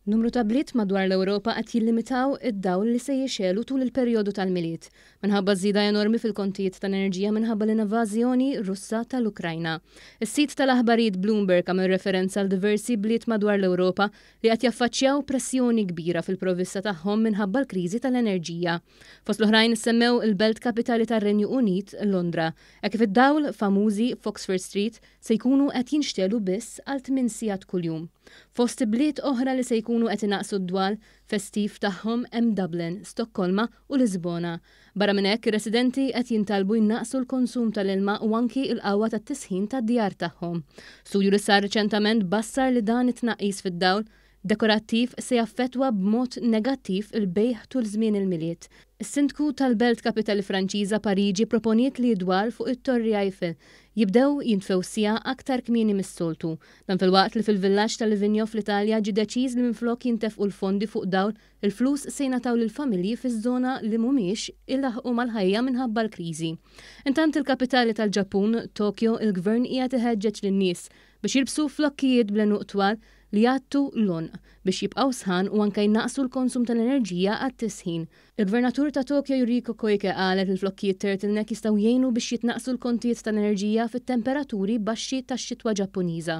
Numru ta' bliet madwar l-Ewropa qed jillimitaw id-dawl li se jixegħlu tul il-perjodu tal-Milied, minħabba żieda enormi fil-kontijiet tal-enerġija minħabba l-invażjoni Russa tal-Ukrajna. Is-sit tal-aħbarijiet Bloomberg għamel referenza għal diversi bliet madwar l-Ewropa li qed jaffaċċjaw pressjoni kbira fil-provvista tagħhom minħabba l-kriżi tal-enerġija. Fost l-oħrajn issemmew il-belt kapitali tar-Renju Unit, Londra, hekk kif id-dawl famużi f'Oxford Street se jkunu qed jinxtegħlu biss għal tminn sigħat kuljum. Fost ibliet oħra li se jkunu qed inaqqsu d-dwal festiv tagħhom hemm Dublin, Stokkolma u Lisbona. Barra minn hekk, ir-residenti qed jintalbu jnaqqsu l-konsum tal-ilma u anki l-qawwa tat-tisħin tad-djar tagħhom. Studju li sar riċentament bassar li dan it-tnaqqis fid-dawl dekorattiv se jaffettwa b'mod negattiv il-bejgħ tul żmien il-Milied. Is-Sindku tal-belt kapitali Franċiża Pariġi pproponiet li d-dwal fuq it-Torri Eiffel jibdew jintfew siegħa aktar kmieni mis-soltu. Dan filwaqt li fil-villaġġ ta' Livigno fl-Italja ġie deċiż li minflok jintefqu l-fondi fuq dawl, il-flus se jingħataw lill-familji fiż-żona li mhumiex ilaħħqu mal-ħajja minħabba l-kriżi. Intant il-kapitali tal-Ġappun, Tokyo, il-Gvern qiegħed iħeġġeġ lin-nies biex jilbsu flokkijiet bl-għenuq twal li jgħattu l-għonq biex jibqgħu sħan u anke jnaqqsu l-konsum tal-enerġija għat-tisħin. Il-Gvernatur ta' Tokyo Yuriko Koike qalet li l-flokkijiet turtleneck jistgħu jgħinu biex jitnaqqsu l-kontijiet tal-enerġija fit-temperaturi baxxi tax-xitwa Ġappuniża.